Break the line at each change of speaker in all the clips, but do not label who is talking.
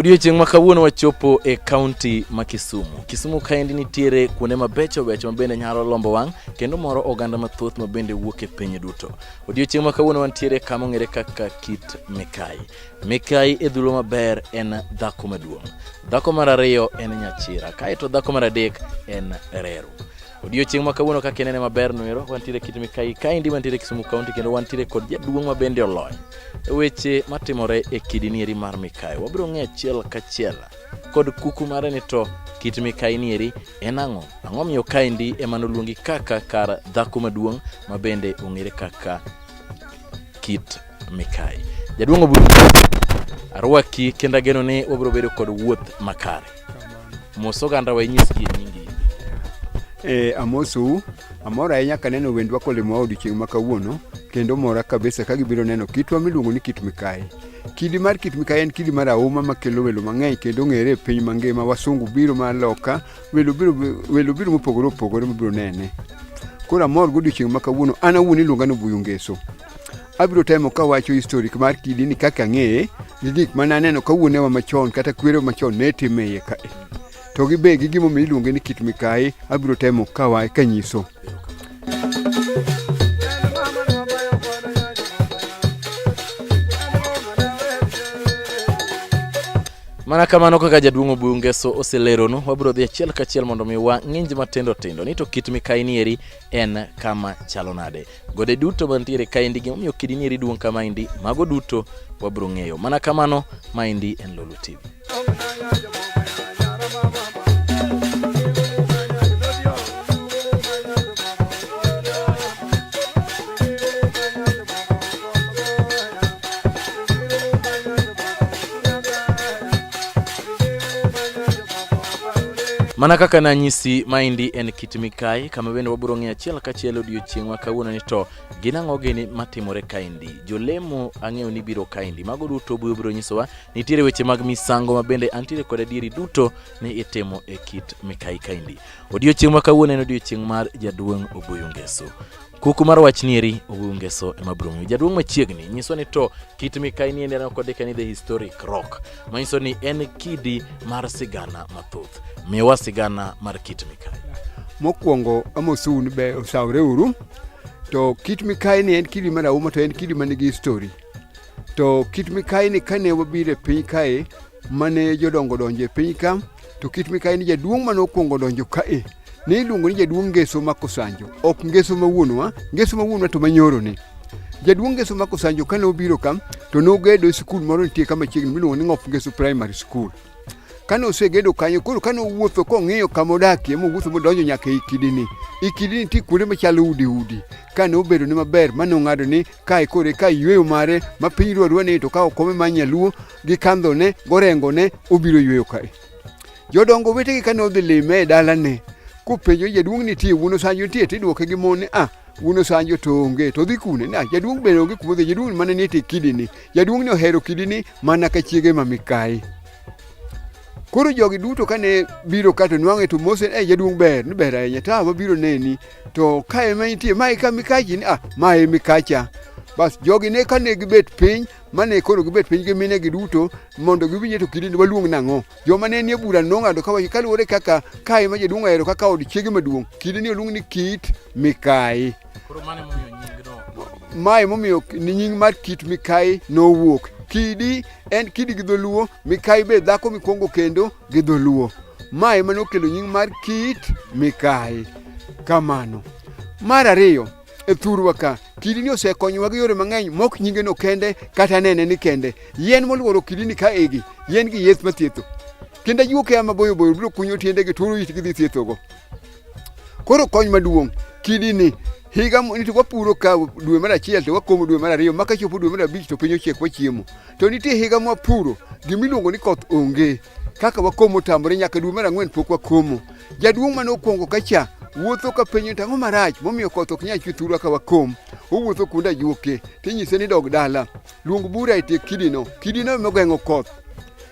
Odiochieng' ma kawuono wachopo e kaunti ma Kisumu. Kisumu kaendi nitiere kuonde mabecho becho ma bende nyalo lombo wang' kendo moro oganda mathoth ma bende wuok e piny duto. Odiochieng' ma kawuono wantiere kama ong'ere kaka Kit Mikayi. Mikayi e dhulo maber en dhako maduong'. Dhako mar ariyo en Nyachira, kaeto dhako mar adek en Reru. Odiochieng' ma kawuono kaka inene maber noero, wantiere Kit Mikayi kaendi wantiere Kisumu County kendo wantiere kod jaduong' ma bende olony e weche matimore e kidi nieri mar Mikayi. Wabiro ng'eyo achiel kachiel kod kuku mare ni to Kit Mikayi nieri en ang'o? Ang'o miyo kaendi ema noluongi kaka kar dhako maduong' ma bende ong'ere kaka Kit Mikayi. Jaduong' Obudu, arwaki kendo ageno ni wabiro bedo kod wuoth makare. Mos oganda wa inyisgi nyingi.
Amosou, amor ahinya kaneno wendwa kolimowa odiochieng' ma kawuono kendo mora kabisa ka gibiro neno kitwa miluongo ni Kit Mikayi. Kidi mar Kit Mikayi en kidi mar auma makelo welo mang'eny kendo ong'ere e piny mangima. Wasungu biro ma loka, welo biro mopogore opogore mabiro nene. Koro amor godiochieng' ma kawuono, an awuon iluonga ni Obuyu Ngeso. Abiro temo kawacho historic mar kidi ni kaka ang'eye gi gik mane aneno ka wuonewa machon kata kwerewa machon ne timo e iye kae. To gi be gi gimomiyo iluonge ni Kit Mikayi abiro temo kawa kanyiso.
Mana kamano kaka jaduong' Obuyu Ngeso oseleronu, wabiro dhi achiel kachiel mondo mi wang'inj matindo tindo ni to Kit Mikayi nieri en kama chalo nade. Gode duto mantiere kaendi, gimomiyo kidi nieri duong' kamaendi, mago duto wabiro ng'eyo. Mana kamano, maendi en Lolwe TV. Mana kaka nanyisi, maendi en Kit Mikayi, kama bende wabiro ng'iyo achiel kachiel odiochieng' ma kawuono ni to gin ang'o gini matimore kaendi. Jolemo ang'eyo ni biro kaendi. Mago duto Obuyo biro nyisowa. Nitiere weche mag misango ma bende antiere kod adieri duto ni itimo e Kit Mikayi kaendi. Odiochieng' ma kawuono en odiochieng' mar jaduong' Obuyu Ngeso. Kuku mar wach nieri Obuyu Ngeso ema biro miyo. Jaduong' machiegni nyiso ni to Kit Mikayi ni endi aneno kondike ni the historic rock, manyiso ni en kidi mar sigana mathoth. Miwa sigana mar Kit Mikayi.
Mokwongo amosou ni be osawre uru. To Kit Mikayi ni en kidi mar auma to en kidi manigi history. To Kit Mikayi ni kane wabiro e piny kae mane jodongo donjo e piny ka to Kit Mikayi ni jaduong' mane okwongo donjo kae ne iluongo ni jaduong' Ngeso Makosanjo, ok Ngeso ma wuonwa, Ngeso ma wuonwa to manyoro ni. Jaduong' Ngeso Makosanjo kane obiro ka to nogedo e sikul moro nitie kama chiegni miluongo ni Ng'op Ngeso Primary School. Kane osegedo kanyo, koro kane owuotho kong'iyo kama odakie, mowuotho modonjo nyaka ei kidini. I kidini nitie kuonde machalo udi udi. Kane obedo ne maber, mane ong'ado ni kae koro eka yueyo mare ma piny ruo arua ni to ka okome mar nyaluo gi kandhone gorengone obiro yueyo kae. Jodongo wetegi kane odhi lime e dalane, kopenjo ni jaduong' nitie, wuon Osanjo nitie, tidwoke gi mon ni ah, wuon Osanjo to onge, to odhi kune? Ni ah, jaduong' bende onge kuma odhi, jaduong' mana nie tie kidini. Jaduong' ni ohero kidini mana ka chiege ma Mikayi. Koro jogi duto kane biro ka to nwang'e to mose, eh jaduong' ber, ni ber ahinya, to ah, wabiro neni. To ka ema intie, ma e ka mikachi ni ah, ma e mikacha. Bas jogi ne kane gibet piny, mane koro gibet piny gi minegi duto mondo giwinje to kidini waluong nang'o. Joma ne nie bura nong'ado kawacho kaluwore kaka kae ma jaduong' ohero kaka od chiege maduong', kidini oluong ni Kit Mikayi.
Koro mano emomiyo nyingno.
Mae momiyo ni nying mar Kit Mikayi nowuok. Kidi en kidi gi dholuo, Mikayi be dhako mikwongo kendo gi dholuo. Mae ema nokelo nying mar Kit Mikayi. Kamano. Mar ariyo, e thurwa ka, kidini osekonyowa gi yore mang'eny mok nyingeno kende kata nene ni kende. Yien moluoro kidini ka egi, yien gi yeth mathietho. Kendo ajuoke a maboyo boyo biro kunyo tiendegi turo itgi dhi thiethogo. Koro kony maduong' kidini higa nitie wapuro ka dwe mar achiel to wakomo dwe mar ariyo maka chopo dwe mar abich to piny ochiek wachiemo. To nitie higa mwapuro gimiluongo ni koth onge kaka wakomo tamore nyaka dwe mar ang'wen pok wakomo. Jaduong' mane okwongo kacha wuotho ka penjo to ang'o marach momiyo koth ok nyal chwe thurwa ka wakom. Owuotho kuonde ajuoke tinyise ni dog dala. Luong bura e tie kidino. Kidino ema ogeng'o koth.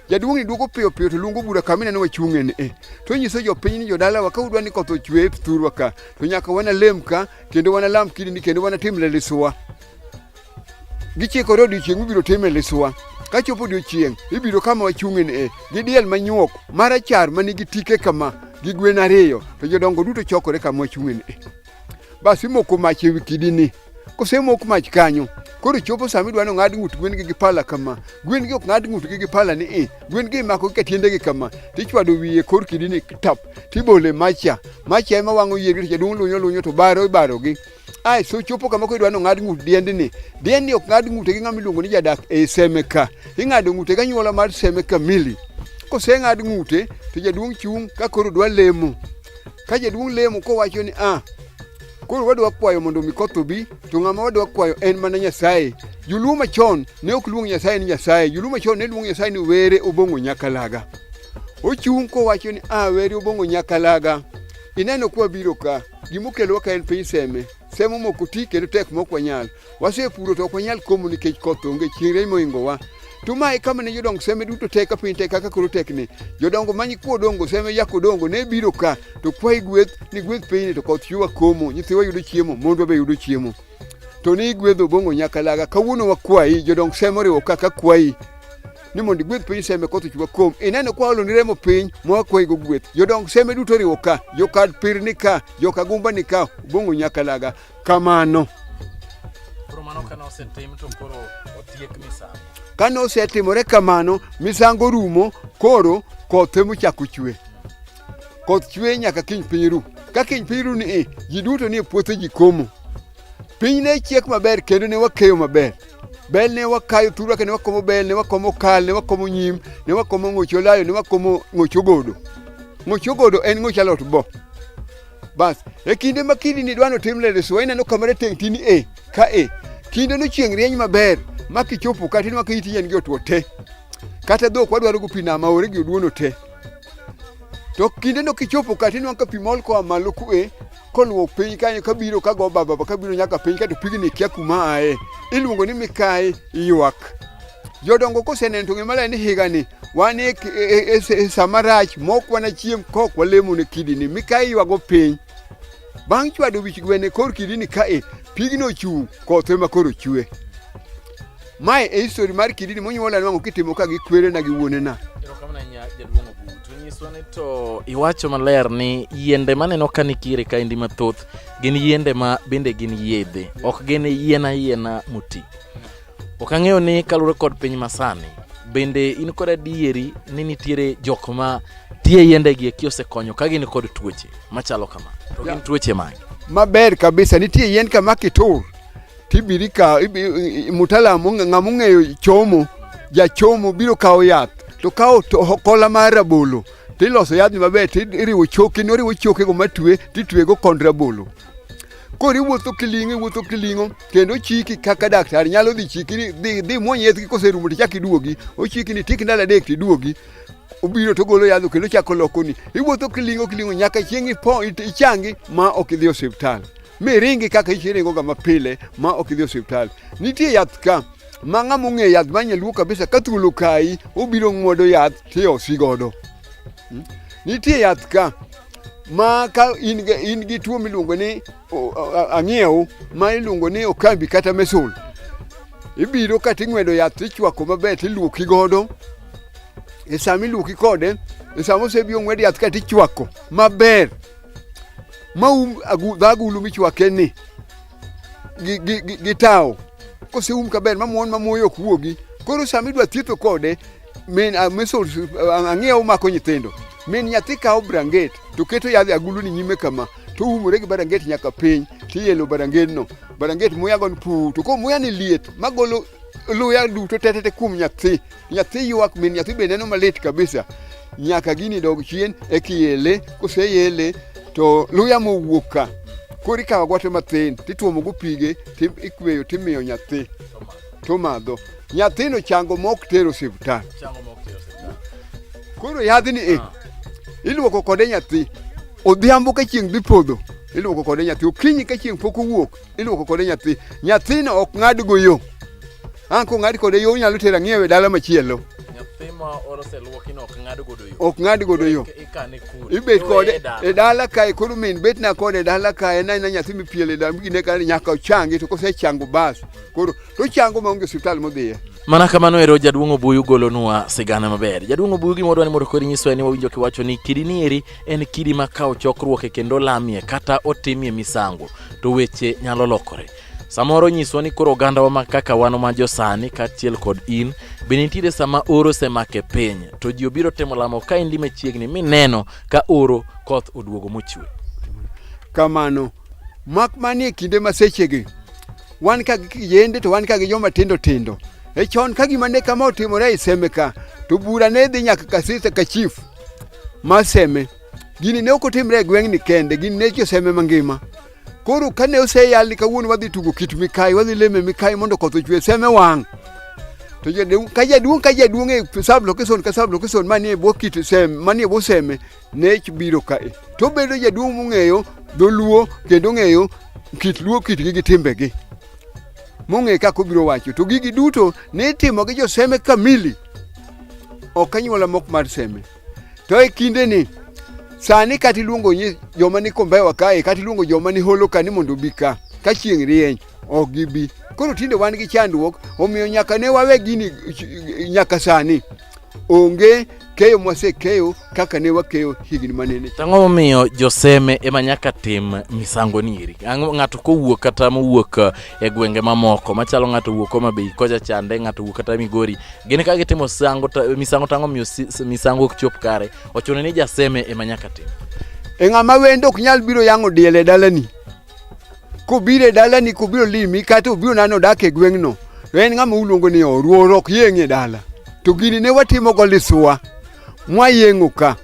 Jaduong' ni duogo piyo piyo to luongo bura kama ineno wachung'e ni e. To onyiso jopiny ni jodalawa ka udwa ni koth ochwe e thurwa ka to nyaka wanalem ka kendo wanalam kidini kendo wanatim liswa. Gichikore odiochieng' mibiro time liswa. Kachopo odiochieng', ibiro kama wachung'e ni e, gi diel manyuok, marachar ma nigi tike kama, gi gwen ariyo, to jodongo duto chokore kama wachung'e ni e. Bas imoko mach ewi kidini. Kosemok mach kanyo, koro chopo sama idwa ni ong'ad ng'ut gwen gi gi pala kama. Gwen gi ok ng'ad ng'utgi gi pala ni i. Gwen gi imako gi ka tiendegi kama, tichwado wiye kor kidini tap, tibole macha. Macha ema wang'o yiergi to jaduong' lunyo lunyo to baro ibarogi. Ae so chopo kama koro idwa ni ong'ad ng'ut diendni. Diendni ok ng'ad ng'ute gi ng'ama iluongo ni jadak ei seme ka. Ing'ado ng'ute gi anyuola mar seme kamili. Koseng'ad ng'ute to jaduong' chung' ka koro dwa lemo. Ka jaduong' lemo kowacho ni a koro wadwa kwayo mondo mi koth obi to ng'ama wadwa kwayo en mana Nyasaye. Joluo machon ne ok luong Nyasaye ni Nyasaye. Joluo machon ne luongo Nyasaye ni Were Obong'o Nyakalaga. Ochung' kowacho ni a Were Obong'o Nyakalaga. Ineno kwa biro ka, gimokelowa ka en piny Seme. Seme omoko ti kendo tek mok wanyal. Wasepuro to ok wanyal komo nikech koth onge, chieng' rieny mohingowa. To ma e kama ne jodong Seme duto tek ka piny tek kaka koro tekni. Jodongo ma nyikwa Odongo, Seme yak Odongo ne biro ka to kwayi gweth ni gweth pinyni to koth chwe wakomo, nyithiwa yudo chiemo, mondwa be yudo chiemo. To ni igwedho Obong'o Nyakalaga, kawuono wakwayi, jodong Seme oriwo ka ka kwayi ni mondo igwedh piny Seme koth ochwe wakom. Ineno kwa olo ni remo piny ma wakwayi go gweth. Jodong Seme duto oriwo ka, jokad pir ni ka, jokagumba ni ka, Obong'o Nyakalaga. Kamano.
Koro mano kane osetim to koro otiek misango.
Kane osetimore kamano, misango rumo, koro koth ema ochako chwe. Koth chwe nyaka kiny piny ru. Ka kiny piny ru ni e, ji duto nie puothe ji komo. Piny ne chiek maber kendo ne wakeyo maber. Bel ne wakayo thurwa ka ne wakomo bel, ne wakomo kal, ne wakomo nyim, ne wakomo ng'och olayo, ne wakomo ng'och ogodo. Ng'och ogodo en ng'och alot bo. Bas, e kinde ma kidi ni dwano tim lere suwa ineno kama rateng' tini e ka e. Kinde no chieng' rieny maber ma kichopo kata ineno ka it yien gi otwo te. Kata dhok wadwaro go pi nama ore gi oduono te. To kinde no kichopo kata ineno ka pi mol koa malo ku e koluwo piny kanyo kabiro ka go baba kabiro nyaka piny kato pigni kia kuma aye. Iluongo ni mikayi ywak. Jodongo koseneno to ng'e maler ni higani wan e, e, e, e sama rach mok wanachiem kok walemo ne kidini mikayi ywago piny. Bang' chwado wich gweno e kor kidini kae, pigno ochung' koth ema koro chwe. Mae e histori mar kidini monyuola nwang'o kitimo ka gi kwerena gi wuonena.
Erokamano ahinya jaduong' Obu. To nyiswa ni to iwacho maler ni yiende maneno ka nitiere kaendi mathoth gin yiende ma bende gin yedhe, ok gin yien ayiena moti. Ok ang'eyo ni kaluwore kod piny masani, bende in kod adieri ni nitiere jok ma tie yiendegi eki osekonyo ka gin kod tuoche machalo kama? To gin tuoche mage?
Maber kabisa, nitie yien kama kitur tibiro ikawo mtaalamu ng'ama ong'eyo chomo, jachomo biro kawo yath to kawo kola mar rabolo tiloso yadhni maber tiriwo choke noriwo chokego matwe titwego kond rabolo. Koro iwuotho kiling'o, iwuotho kiling'o, kendo ochiki kaka daktari nyalo dhi chiki ni dhi dhi muony yath koserumo to ichak iduogi. Ochiki ni tik ndalo adek to iduogi. Obiro to ogolo yadho kendo ochako lokoni. Iwuotho kiling'o kiling'o nyaka chieng' ipo ichangi ma ok idhi osiptal. Miringi kaka iringo ga mapile ma ok idhi osiptal. Nitie yath ka ma ng'ama ong'eyo yath ma nyaluo kabisa ka thuol okayi obiro ng'uodo yath tiyosi godo. Nitie yath ka ma ka in gi, in gi tuo miluongo ni ang'iew ma iluongo ni okambi kata mesul ibiro kata ing'wedo yath tichwako maber tiluoki godo e sama iluoki kode e sama osebi ong'wed yath ka tichwako maber maum dho agulu michwake ni gi, gi, gi, gi tawo koseum kaber mamuon mamuoyo ok wuogi koro sama idwa thietho kode min measles ang'iewo mako nyithindo min nyathi kawo branget to keto yadh agulu ni nyime kama to umore gi baranget nyaka piny tiyelo barangedno baranget muya gon pu to ko muya ni liet magolo luya duto tetete kuom nyathi nyathi ywak min nyathi be neno malit kabisa nyaka gini dog chien ekiyele koseyele to luya mowuok ka koro ikawo agwata mathin tituomo go pige tikweyo timiyo nyathi tomadho nyathino chango mok tero osiptal.
Chango mok tero osiptal.
Koro yadhni e iluoko kode nyathi odhiambo ka chieng' dhi podho iluoko kode nyathi okinyi ka chieng' pok owuok iluoko kode nyathi nyathino ok ng'ad go yo ang' kong'ad kode yo onyalo tero ang'iewe dala machielo
Nyathi ma oseluoki no ok ng'ad godo yo.
Ok ng'ad godo yo.
Ikane kure.
Ibet kode e dala kae koro min bet na kode e dala kae en aena nyathi mipielo e dala gine ka nyaka ochangi to kosechango bas koro to ochango maonge osiptal modhiye.
Mana kamano ero jaduong' Obuyu golonwa sigana maber. Jaduong' Obuyu gima wadwa ni mondo koro inyiswa en ni wawinjo kiwacho ni kidi ni eri en kidi ma ka ochokruoke kendo olamie kata otimie misango to weche nyalo lokore. Samoro nyiswa ni koro ogandawa ma kaka wan ma josani kaachiel kod in be nitiere sama oro osemako e piny to ji obiro temo lamo ka indi machiegni mineno ka oro koth oduogo mochwe.
Kamano mak manie kinde ma sechegi wan ka gi kijende to wan ka gi joma tindo tindo. E chon ka gima ne kama otimore e Seme ka to bura ne dhi nyaka kasisa ka chief ma Seme. Gini ne ok otimre e gweng'ni kende, gini ne joseme mangima. Koro kane oseyal ni kawuono wadhi tugo kit mikayi, wadhi leme mikayi mondo koth ochwe, seme wang'. To jaduong' ka jaduong' ka jaduong' e sub location ka sub location manie bwo kit seme, manie bwo seme ne biro kae. To obedo jaduong' mong'eyo dholuo kendo ong'eyo kit luo kitgi gi timbegi. Mong'eyo kaka obiro wacho. To gigi duto ne itimo gi joseme kamili. Ok anyuola mok mar seme. To e kindeni sani kata iluongo joma ni Kombewa kae kata iluongo joma ni Holo ka ni mondo obi ka ka chieng' rieny ok gibi. Koro tinde wan gi chandruok omiyo nyaka ne wawe gini nyaka sani onge keyo mwasekeyo kaka ne wakeyo higni manene.
To ang'o momiyo joseme ema nyaka tim misango ni eri? Ang'o ng'ato kowuok kata mowuok e gwenge mamoko machalo ng'ato wuok Homa Bay kocha chande, ng'ato wuok kata Migori Gin ka gitimo sango ta, misango to ang'o miyo misango ok chop kare? Ochuno ni jaseme ema nyaka tim.
E ng'ama wendo ok nyal biro yang'o diel e dalani. Kobiro e dalani, kobiro limi, kata obiro nano odak e gweng'no, to en ng'ama uluongo ni oruor ok yeng' e dala. To gini ne watimo go liswa, mwayeng'o ka.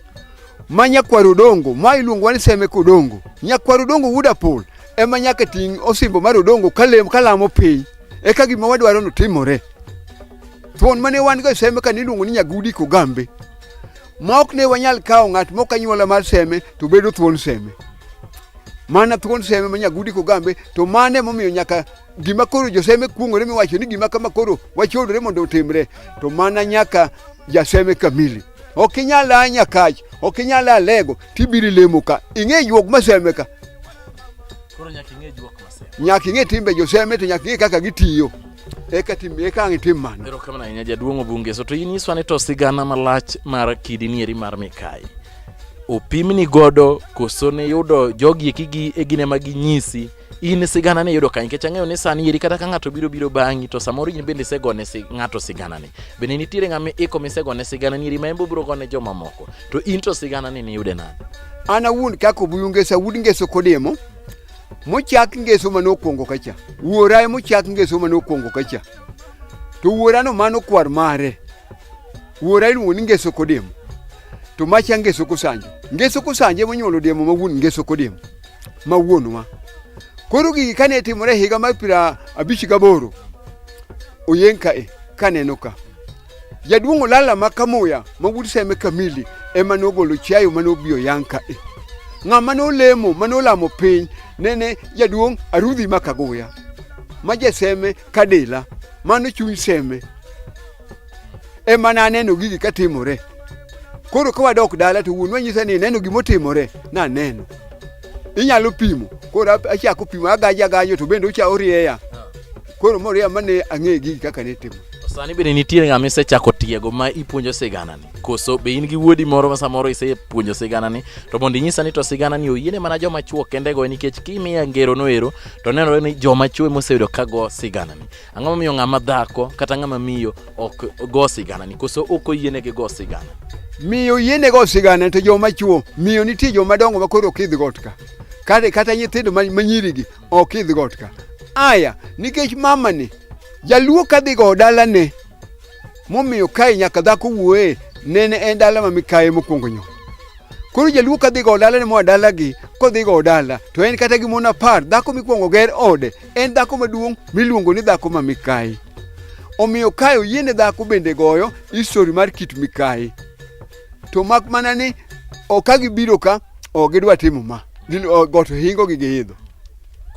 Ma nyakwar Odongo, ma iluongo ni Seme Kodongo. Nyakwar Odongo wuod Apol ema nyaka ting' osimbo mar Odongo kalem kalamo piny. Eka gima wadwaro no timore. Thuon mane wan go e Seme ka niluongo ni Nyagudi Kogambe. Ma ok ne wanyal kawo ng'at mok anyuola mar Seme to bedo thuon Seme. Mana thuon Seme ma Nyagudi Kogambe to mane momiyo nyaka gima koro joseme kuong'ore miwacho ni gima kama koro wachodore mondo otimre to mana nyaka jaseme kamili. Ok inyal a Nyakach, ok inyal a Lego tibiro ilemo ka. Ing'e juok maseme ka.
Koro nyaka ing'e juok maseme.
Nyaka ing'e timbe joseme to nyaka ing'e kaka gitiyo. Eka tim eka ang' itim mano.
Erokamano ahinya jaduong' Obunge. So to in nyiswa ni to sigana malach mar kidi nieri mar Mikayi. Opimni godo koso ne yudo jogi eki gi e gine ma ginyisi in sigana ni yudo kanye nikech ang'eyo ni sani eri kata ka ng'ato biro biro bang'i to samoro in bende isegone si, ng'ato sigana ni bende nitiere ng'ama iko misegone sigana ni eri ma en be obiro gone jomamoko to in to sigana ni niyude nade
An awuon kaka Obuyu Ngeso, awuod Ngeso Kodiemo, mochak Ngeso mane okwongo kacha. Wuora ema ochak Ngeso mane okwongo kacha. To wuorano mano kwar mare. Wuora iluongo ni Ngeso Kodiemo. To macha Ngeso Kosanjo. Ngeso Kosanjo ema onyuolo Diemo ma wuon Ngeso Kodiemo. Ma wuonwa. Koro gigi kane timore e higa mar 58 oyeng' kae kaneno ka. Jaduong' Olala ma Kamuya ma wuod Seme Kamili ema nogolo chiayo mane obiyo yang' kae. Ng'ama nolemo mane olamo piny nene jaduong' Arudhi ma Kaguya ma jaseme Kadila mano chuny Seme ema naneno gigi katimore. Koro ka wadok dala to wuonwa nyisa ni ineno gimotimore, naneno. Inyalo pimo, koro achako pimo agajo agajo to bende ocha orieya. Koro morieya mane ang'e gigi kaka ne timo.
To sani bende nitiere ng'ama isechako tiego ma ipuonjo siganani koso be in gi wuodi moro ma samoro isepuonjo siganani to mondo inyisa ni to siganani oyiene mana joma chuo kende goye nikech kimiya ngero no ero to nenore ni joma chuo ema oseyudo ka go siganani ang'o momiyo ng'ama dhako kata ng'ama miyo ok go siganani koso ok oyienegi go sigana
Miyo yiene go sigana to joma chuo, miyo nitie joma dongo ma koro ok idh got ka. Kata nyithindo ma nyirigi ok idh got ka. Aya, nikech mama ni jaluo kadhi go dalane momiyo kae nyaka dhako wuoye nene en dala ma mikaye mokwongo nyuol. Koro jaluo kadhi go dalane moa dalagi kodhi go dala to en kata gi mon 10 dhako mikwongo ger ode en dhako maduong' miluongo ni dhako ma mikayi. Omiyo kae oyiene dhako bende goyo histori mar kit mikayi. To mak mana ni ok ka gibiro ka ok gidwa timo ma. Got hingo gi giidho.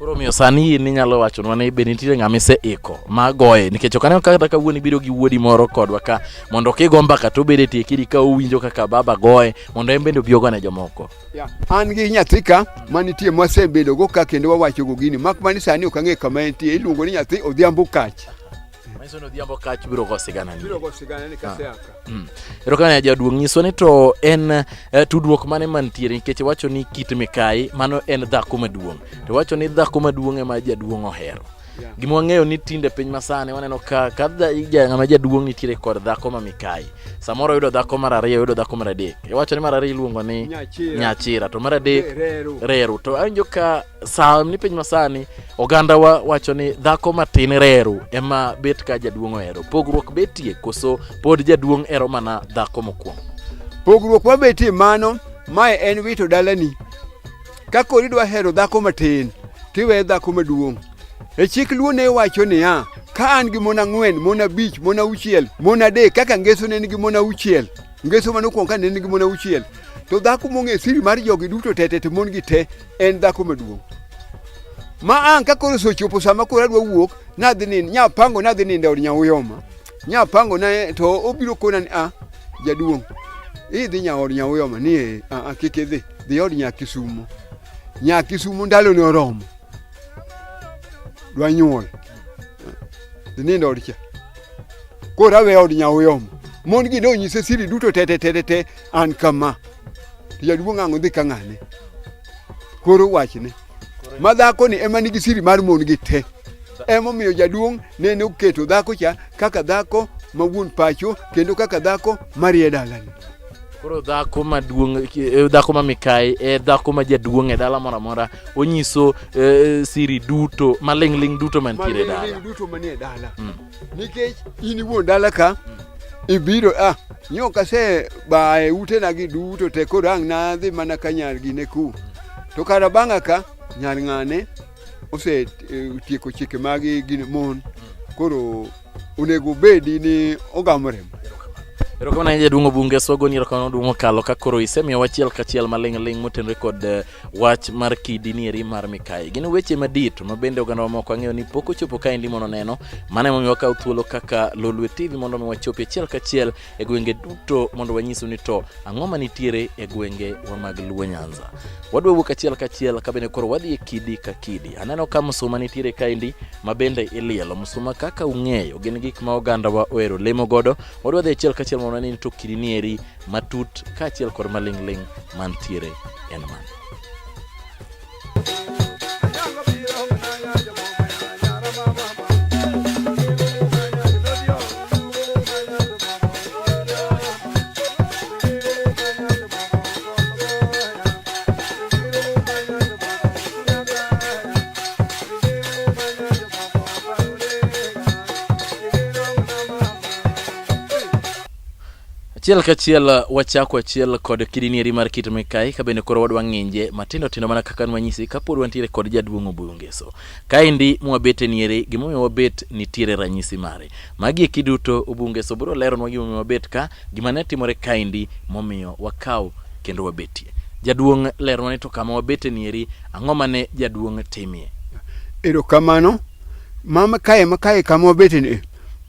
Koro omiyo sani in inyalo wachonwa ni be nitiere ng'ama iseiko ma goye nikech ok aneno kata kawuono ibiro gi wuodi moro kodwa ka mondo kigo mbaka to obed e tie kidi ka owinjo kaka baba goye mondo en bende obi ogone jomoko.
Yeah. An gi nyathi ka manitie mwasebedogo ka kendo wawachogo gini mak mani sani ok ang'e kama entie iluongo ni nyathi Odhiambo Kach.
Manyiso ni Odhiambo Kach biro go sigana ni.
Biro go sigana ni kaseaka.
Erokamano jaduong' nyiswa ni to en tudruok mane mantiere nikech iwacho ni kit mikayi mano en dhako maduong' to iwacho ni dhako maduong' ema jaduong' ohero.
Yeah.
Gima wang'eyo ni tinde piny masani waneno ka ng'ama jaduong' nitiere kod dhako ma mikayi samoro oyudo dhako mar ariyo oyudo dhako mar adek iwacho ni mar ariyo iluongo ni
Nyachira.
nyachira to mar adek
Reru.
reru to awinjo ka sani piny masani ogandawa wacho ni dhako matin reru ema bet ka jaduong' ohero pogruok betie koso pod jaduong' hero mana dhako mokwongo
Pogruok mabetie mano, mae en wito dalani. Ka koro idwa hero dhako matin, tiweyo dhako maduong'. E chik Luo ne wacho niya, ka an gi mon ang'wen, mon abich, mon auchiel, mon adek, kaka Ngeso ne nigi mon auchiel, Ngeso mane okwongo ka ne nigi mon auchiel, to dhako mong'e siri mar jogi duto te te te mon gi te en dhako maduong'. Ma ang' ka koro osechopo sama koro adwa wuok, nadhi nindo, nyapango nadhi nindo e od Nyauyoma. Nyapango na to obiro kona ni a jaduong' idhi nyaod Nyauyoma ni e a kik idhi, dhi od nya Kisumo. Nya Kisumo ndalo ne oromo. Dwa nyuol. Dhi nindo od cha. Koro awe od Nyauyoma. Mon gi nonyise siri duto te te te te te an kama. To jaduong' ang' odhi ka ng'ane. Koro wachne. Ma dhako ni ema nigi siri mar mon gi te. Emomiyo jaduong' nene oketo dhako cha kaka dhako ma wuon pacho kendo kaka dhako marie dalani.
Koro dhako maduong' dhako ma mikayi e dhako ma jaduong' e dala moro amora onyiso siri duto maling'ling' duto mantiere e dala.
Maling'ling' duto manie dala. Nikech in iwuon dala ka ibiro ah nyo kase baye utena gi duto te koro ang' nadhi mana ka nyar gine ku. To kara bang'a ka nyar ng'ane ose tieko chike mag gin mon koro onego obedi ni ogamo remo.
Erokamano ahinya jaduong' Obunge Swagoni, erokamano duong' mokalo ka koro isemiyowa achiel kachiel maling' ling' motenore kod wach mar kidi nieri mar Mikayi. Gin weche madit ma bende oganda moko ang'eyo ni pok ochopo kaendi mondo neno. Mano emomiyo wakawo thuolo kaka Lolwe TV mondo mi wachopi achiel kachiel e gwenge duto mondo wanyisu ni to ang'o manitiere e gwenge wa mag Luo Nyanza. Wadwa wuok achiel kachiel ka bende koro wadhi e kidi ka kidi. Aneno ka msuma nitiere kaendi ma bende ilielo. Msuma kaka ung'eyo gin gik ma ogandawa ohero lemo godo. Wadwa dhi achiel kachiel mondo wane ni to kidi nieri matut kaachiel kod maling'ling' mantiere en mane. Achiel kachiel wachako achiel kod kidinieri mar kit mikayi ka bende koro wadwa ng'inje matindo tindo mana kaka nwanyisi kapod wantiere kod jaduong' Obuyu Ngeso. Kaendi mwabete nieri gimomiyo wabet nitiere ranyisi mare. Magi eki duto Obuyu Ngeso biro leronwa gimomiyo wabet ka, gima ne timore kaendi momiyo wakaw kendo wabetie. Jaduong' lernwa ni to kama wabete nieri ang'o mane jaduong' timie?
Erokamano. Mama kae ma kae kama wabete ni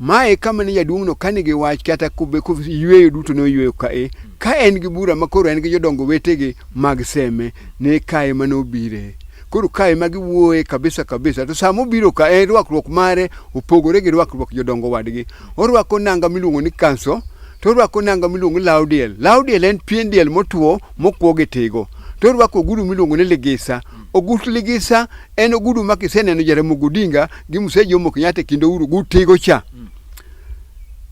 mae kama ne jaduong'no ka nigi wach kata kube yweyo duto ne oyweyo kae ka en gi bura ma koro en gi jodongo wetegi mag seme ne kae mane obire koro kae ma giwuoye kabisa kabisa to sama obiro ka en rwakruok mare opogore gi rwakruok jodongo wadgi orwako nanga miluongo ni kanso to orwako nanga miluongo ni law diel law diel en pien diel motwo mokwo gi tigo to orwako ogudu miluongo ni ligisa ogut ligisa en ogudu ma kiseneno Jaramogi Odinga gi Mzee Jomo Kenyatta e kind Uhuru gutigo cha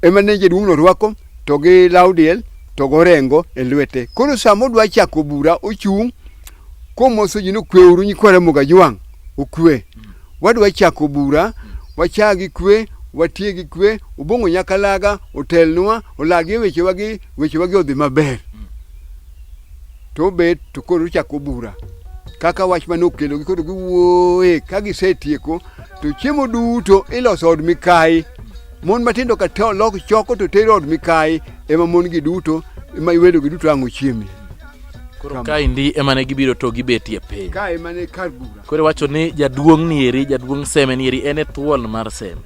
ema ne jaduong' no rwako to gi law diel to gorengo e lwete. Koro sama odwa chako bura ochung' komoso ji ni okweuru nyikwa Ramogi Ajwang' okwe. Wadwa chako bura wachak gi kwe watie gi kwe Obong'o Nyakalaga otelnwa olagie wechewagi wechewagi odhi maber. To obet to koro ochako bura kaka wach mane okelogi koro giwuoye ka gisetieko to chiemo duto iloso od mikayi mon matindo ka to lok choko to tero od mikayi ema mon gi duto ema iwedo gi duto ang' ochiemie.
Koro
Kama.
kaendi ema ne gibiro to gibetie piny.
Ka ema ne kar bura.
Koro iwacho ni jaduong' nieri, jaduong' Seme nieri en e thuon mar Seme.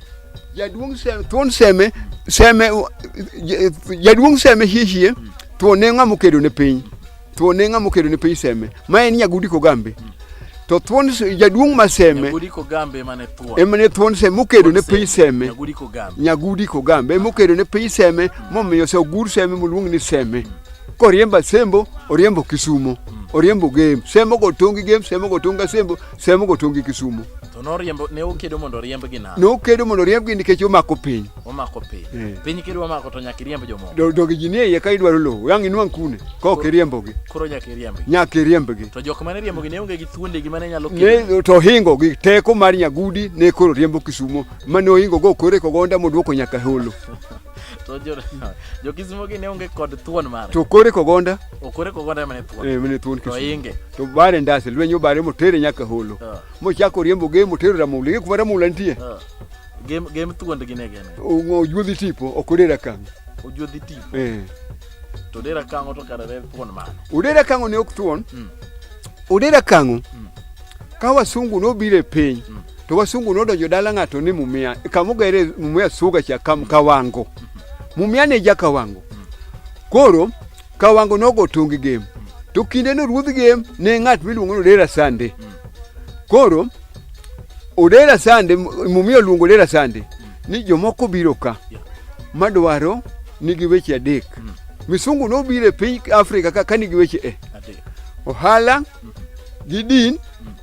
Jaduong' Seme, thuon Seme, Seme, jaduong' Seme hie hie, thuon ne ng'ama okedo ne piny. Thuon ne ng'ama okedo ne piny Seme. Ma en Nyagudi Kogambe. To thuon jaduong' ma Seme
Nyagudi Kogambe ema ne thuon.
ema ne thuon Seme mokedo ne piny Seme.
Nyagudi Kogambe.
Nyagudi Kogambe ema okedo ne piny Seme momiyo se ogur Seme moluong ni Seme. Koriembo Asembo, oriembo Kisumo, oriembo Gem. Seme ogo tong' gi Gem, Seme ogo tong' gi Asembo, Seme ogo tong' gi Kisumo.
To noriembo ne okedo mondo oriembgi nang'o?
Nokedo mondo oriembgi nikech omako piny.
Omako piny.
Eh.
Piny kidwa mako to nyaka iriemb jomoko.
Dogi ji nie iye ka idwaro lowo, yang' inwang' kune ka ok iriembogi.
Koro nyaka iriembgi.
Nyaka iriembgi.
To jok mane riembogi ne onge gi thuondegi mane nyalo kedo.
Ne to hingo gi teko mar Nyagudi ne koro riembo Kisumo mane ohingo go kore kogonda moduoko nyaka holo.
To jo jo Kisumo gi ne onge kod thuon mare.
To kore kogonda
Okore kogonda ema ne thuon.
eh, mane thuon
To
Kisumo.
inge.
To bare ndase lweny obare motere nyaka holo.
Ah.
Mochako riembo ge motero Ramula. Ing'e kuma Ramula nitie?
Ah. Gem gem thuondgi ne gin.
Ojuodhi tipo ok odera kang'o.
Ojuodhi tipo.
Eh.
To dera kang'o to kare ne thuon mane.
Odera kang'o ne ok thuon.
Mm.
Odera kang'o
Mm.
ka wasungu nobiro e piny to wasungu nodonjo dala ng'ato ni Mumia kama ogere Mumia Suga cha kam Kawango. Mumia ne ja Kawango. Koro Kawango nogo tong gi Gem. To kinde no ruodh Gem ne ng'at miluongo ni Odera Sande. Koro Odera Sande Mumia oluongo Odera Sande ni jomoko biro ka madwaro nigi weche adek. Misungu nobiro e piny Afrika ka ka nigi weche e
Adek.
ohala gi din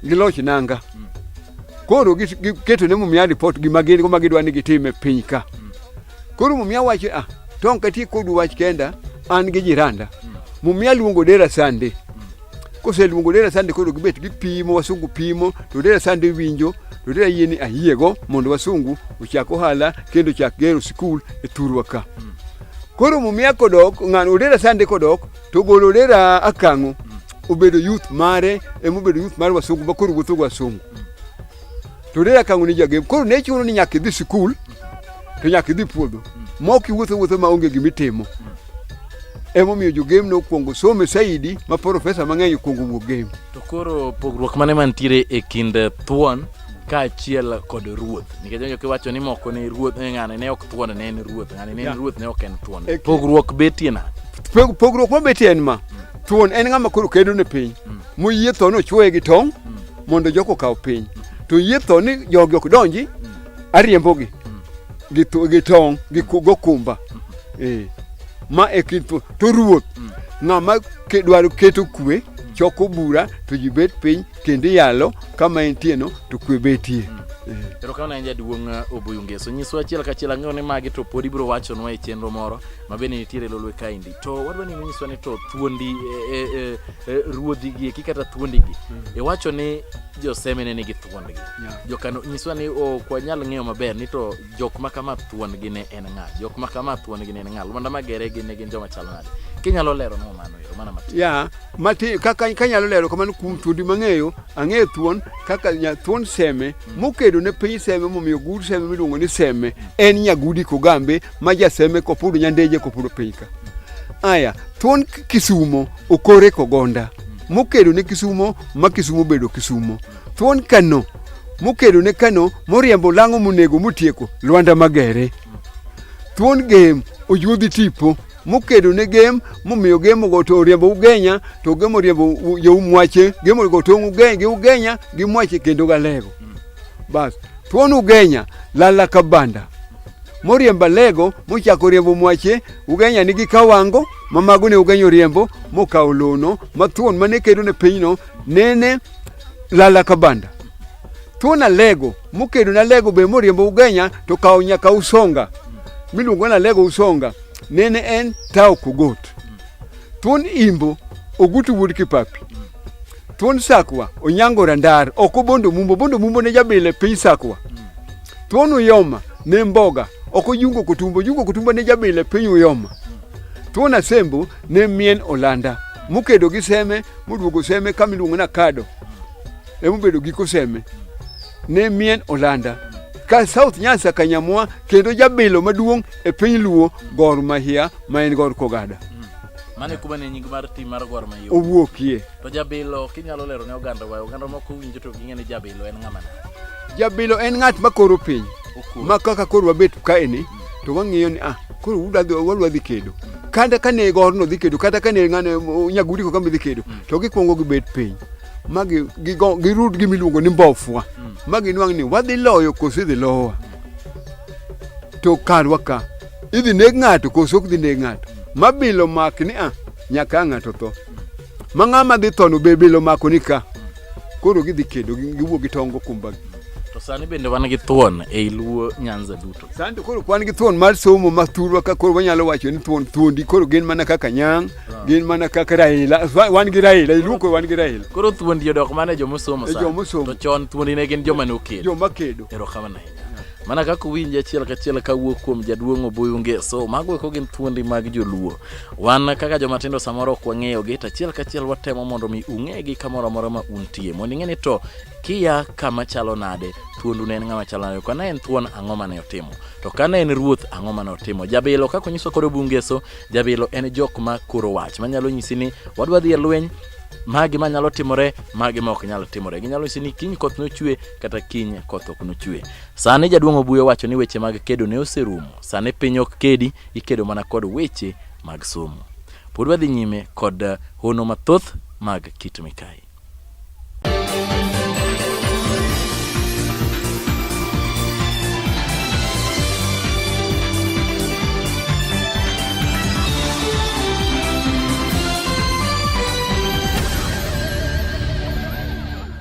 gi loch nanga. Koro giketo ne Mumia report gima gin go ma gidwa ni gitim e piny ka. Koro Mumia wacho ah, to ok ati kodu wach kenda, an gi jiranda. Mumia luongo Odera Sande. Koseluongo Odera Sande koro gibet gipimo, wasungu pimo, to Odera Sande winjo, to Odera yie ni ayiego mondo wasungu ochak ohala kendo ochak gero sikul e thurwa ka. Koro Mumia kodok, ng'ano Odera Sande kodok, to golo Odera Akang'o obedo youth mare, emobedo youth mar wasungu ma koro wuotho gi wasungu. To Odera Akang'o ni jagem. Koro ne chuno ni nyaka idhi sikul, to nyaka idhi puodho. Ma ok iwuotho wuotho ma onge gimitimo. Emomiyo jogem nokwongo somo saidi ma profesa mang'eny okwongo wuok gem.
To koro pogruok mane mantiere e kind thuon kaachiel kod ruoth? Nikech awinjo kiwacho ni moko ne ruoth eh, ng'ane ne ok thuon ne en ruoth, ng'ane ne en
Yeah.
ruoth ne ok en thuon.
E ki-
Pogruok betie nade?
Pogruok mabetie en ma. Thuon en ng'ama koro kedo ne piny. Moyie tho nochuoye gi tong' mondo jok okaw piny. To yie tho ni jogi ok donji, ariembogi gi gi tong' gi gokumba. Eh. Ma e kind thuon. To ruoth ng'ama dwaro keto kwe, choko bura to ji bet piny kendo iyalo kama entie no to kwe betie.
Eh. Erokamano ahinya jaduong' Obuyu Ngeso. Nyiswa achiel kachiel ang'eyo ni magi to pod ibiro wachonwa e chenro moro ma bende nitiere lolwe kaendi. To wadwa ni inyiswa ni to thuondi e, e, e, ruodhi gi eki kata thuondi gi. Iwacho ni joseme ne nigi thuondgi.
Yeah.
Jokano nyiswa ni ok wanyal ng'eyo maber ni to jok ma kama thuon-gi ne en ng'a. Jok ma kama thuon-gi ne en ng'a. Lwanda Magere gi ne gin joma chalo nade. Kinyalo leronwa mano ero mana matin.
Ya, mati kaka kanyalo lero kamano kuom thuondi mang'eyo, ang'eyo thuon kaka nya thuon seme mokedo ne piny seme momiyo gur seme miluongo ni seme en Nyagudi Kogambe ma jaseme kopudo nyandeje kopudo piny ka. Aya, thuon Kisumo Okore Kogonda mokedo ne Kisumo ma Kisumo bedo Kisumo. Thuon Kano mokedo ne Kano moriembo lang'o monego motieko Lwanda Magere. Thuon Gem Ojuodhi Tipo mokedo ne Gem momiyo Gem ogo to oriembo Ugenya to Gem oriembo jo Mwache Gem ogo tong' Ugenya gi Ugenya gi Mwache kendo Galego. Bas, thuon Ugenya Lala Kabanda moriembo Alego mochako riembo Mwache Ugenya nigi Kawango ma mago ne Ugenya oriembo mokawo lono ma thuon mane kedo ne pinyno nene Lala Kabanda. Thuon Alego mokedo ne Alego be moriembo Ugenya to kawo nyaka Usonga miluongo ni Alego Usonga nene en Tao Kogot. Thuon Imbo Ogutu wuod Kipapi. Thuon Sakwa Onyango Randar ok Obondo Mumbo Obondo Mumbo ne jabila e piny Sakwa. Thuon Uyoma ne Mboga ok Ojungo Kotumbo Ojungo Kotumbo ne jabila e piny Uyoma. Thuon Asembo ne Mien Olanda mokedo gi Seme moduogo Seme kama iluongo ni Akado emobedo giko Seme ne Mien Olanda ka South Nyanza Kanyamwa kendo jabilo maduong' e piny Luo Gor Mahia ma en Gor Kogada.
Mano e kuma ne nying mar tim mar Gor Mahia
owuokie.
To Jabilo kinyalo lero ne oganda wa, oganda moko winjo to ging'e ni Jabilo en ng'ama nade?
Jabilo en ng'at ma koro piny. Ma kaka koro wabet kaeni to wang'iyo ni ah koro udwa dhi wadwa dhi kedo. Kata kane Gor no dhi kedo kata kane ng'ane Nyagudi ko kambi dhi kedo to gikwongo gibet piny ma girud gima iluongo ni mbofwa ma ginwang' ni wadhi loyo koso idhi lowa. To karwa ka idhi neg ng'ato koso ok dhi neg ng'ato. Ma bilo mak ni ah nyaka ang' ng'ato tho. Ma ng'ama dhi tho no be bilo mako ni ka. Koro gidhi kedo giwuok gi tongo kumbagi.
To sani bende wan gi thuon ei Luo Nyanza duto.
Sani to koro wan gi thuon mar somo ma thurwa ka koro wanyalo wacho ni thuon thuondi koro gin mana kaka Nyang', gin mana kaka Raila. Wan gi Raila, i Luo koro wan gi Raila.
Koro thuondi odok mana e jomosomo
E
sani.
jomosomo.
To chon thuondi ne gin joma ne okedo.
Joma kedo.
Erokamano ahinya. Mana kaka uwinje achiel kachiel kawuok kuom jaduong' Obuyu Ngeso, mago eko gin thuondi mag joluo. Wan kaka joma tindo samoro ok wang'eyogi, to achiel kachiel watemo mondo mi ung'egi kamoro amora ma untie. Mondo ing'e ni to kiya kama chalo nade, thuondu ne en ng'ama chalo nade, ka ne en thuon ang'o mane otimo, to ka ne en ruoth ang'o mane otimo. Jabilo kaka onyiswa kod Obuyu Ngeso, jabilo en jok ma koro wach manyalo nyisi ni wadwa dhi e lweny, magi manyalo timore, magi ma ok nyal timore. Ginyalo nyisi ni kiny koth nochwe kata kiny koth ok nochwe. Sani jaduong' Obuyo wacho ni weche mag kedo ne oserumo. Sani piny ok kedi, ikedo mana kod weche mag somo. Pod wadhi nyime kod hono mathoth mag Kit Mikayi.